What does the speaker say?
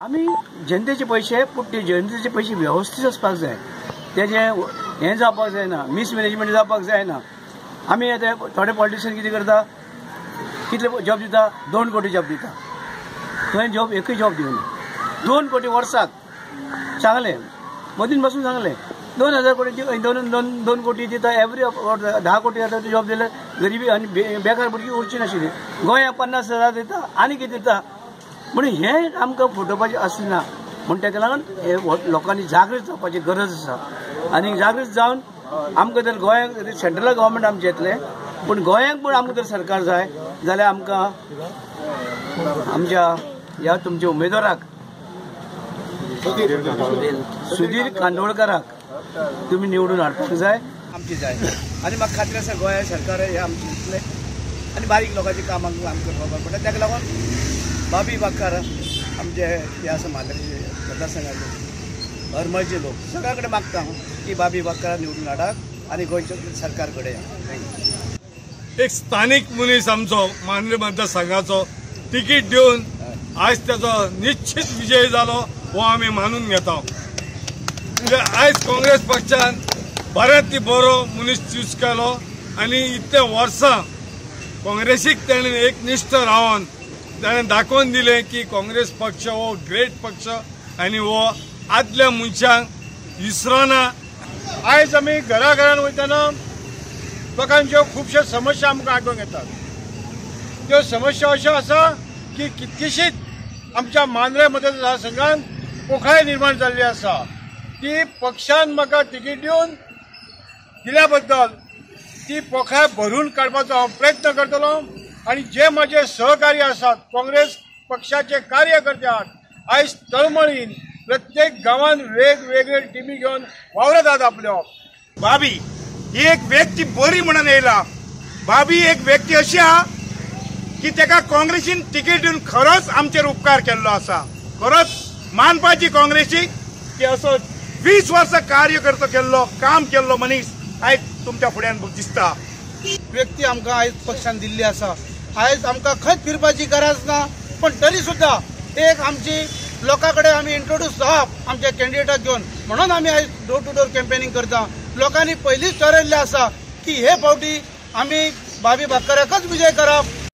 आमी जनतेचे पयशे, पूण ते जनतेचे पयशे वेवस्थीत आसपाक जाय, तेजें हें जावपाक जायना, मिसमॅनेजमेंट जावपाक जायना. आमी आतां थोडे पॉलिटिशियन कितें करता, कितले जॉब दिता, 2 कोटी जॉब दिता, थंय जॉब एकूय जॉब दिवना. 2 कोटी वर्साक सांगलें, मदीन बसून सांगलें, 2000 कोटी 2 कोटी दिता एवरी 10 कोटी आतां जॉब दिल्यार गरिबी आनी बेकार भुरगीं उरची नाशिल्ली. गोंयांक 50,000 दिता आनी कितें दिता, म्हणून हें आमकां फटोवपाचें आसना. म्हूण ताका लागून हे लोकांनी जागृत जावपाची गरज आसा. आनी जागृत जावन आमकां जर गोंयांक सेंट्रल गव्हर्मेंट आमचें येतलें, पूण गोंयांक पूण आमकां जर सरकार जाय जाल्यार आमकां आमच्या ह्या तुमच्या उमेदवाराक सुधीर कांदोळकाराक तुमी निवडून हाडपाक जाय, आमची जाय. आनी म्हाका खात्री आसा गोंया सरकार हें आमचें इतलें आनी बारीक लोकांचें कामाक आमकां खबर पडटा. ताका लागून बाबी बागकार आमचे हे आसा मांद्रेचे मतदारसंघाचे हरमलचे लोक सगळ्या कडेन मागता हांव की बाबी बागकाराक निवडून हाडात आनी गोंयचें सरकार कडेन. एक स्थानीक मनीस आमचो मांद्रे मतदारसंघाचो तिकीट दिवन आयज ताचो निश्चित विजय जालो हो आमी मानून घेता. म्हणजे आयज काँग्रेस पक्षान बऱ्यांतली बरो मनीस चूज केलो आनी इतले वर्सां काँग्रेसीक ताणें एकनिश्ठ रावन ताणें दाखोवन दिलें की काँग्रेस पक्ष हो ग्रेट पक्ष आनी हो आदल्या मनशांक विसरना. आयज आमी घरा घरान वयतना लोकांच्यो खुबश्यो समस्या आमकां आठवण येतात. त्यो समस्या अश्यो आसा की कितकीशीच आमच्या मांद्रे मतदारसंघान पोखळाय निर्माण जाल्ली आसा. ती पक्षान म्हाका तिकीट दिवन दिल्या बद्दल ती पोखळाय भरून काडपाचो हांव प्रयत्न करतलो. आनी जे म्हजे सहकारी आसात काँग्रेस पक्षाचे कार्यकर्ते आहात, आयज तळमळीन प्रत्येक गांवान वेगवेगळे टिमी घेवन वावरत आहात आपल्यो. बाबी ही एक व्यक्ती बरी म्हणून येयला. बाबी एक व्यक्ती अशी आहा की तेका काँग्रेसीन तिकीट दिवन खरोच आमचेर उपकार केल्लो आसा. खरोच मानपाची काँग्रेसीक की असो 20 वर्सां कार्यकर्तो केल्लो, काम केल्लो मनीस आयज तुमच्या फुड्यान दिसता. व्यक्ती आमकां आयज पक्षान दिल्ली आसा. आयज आमकां खंयच फिरपाची गरज ना, पण तरी सुद्दां एक आमची लोकां कडेन आमी इंट्रोड्यूस जावप आमच्या कॅन्डिडेटाक घेवन, म्हणून आमी आयज डोर टू डोर कॅम्पेनिंग करता. लोकांनी पयलींच ठरयल्लें आसा की हे फावटी आमी बाबी बागकाराकच विजय करप.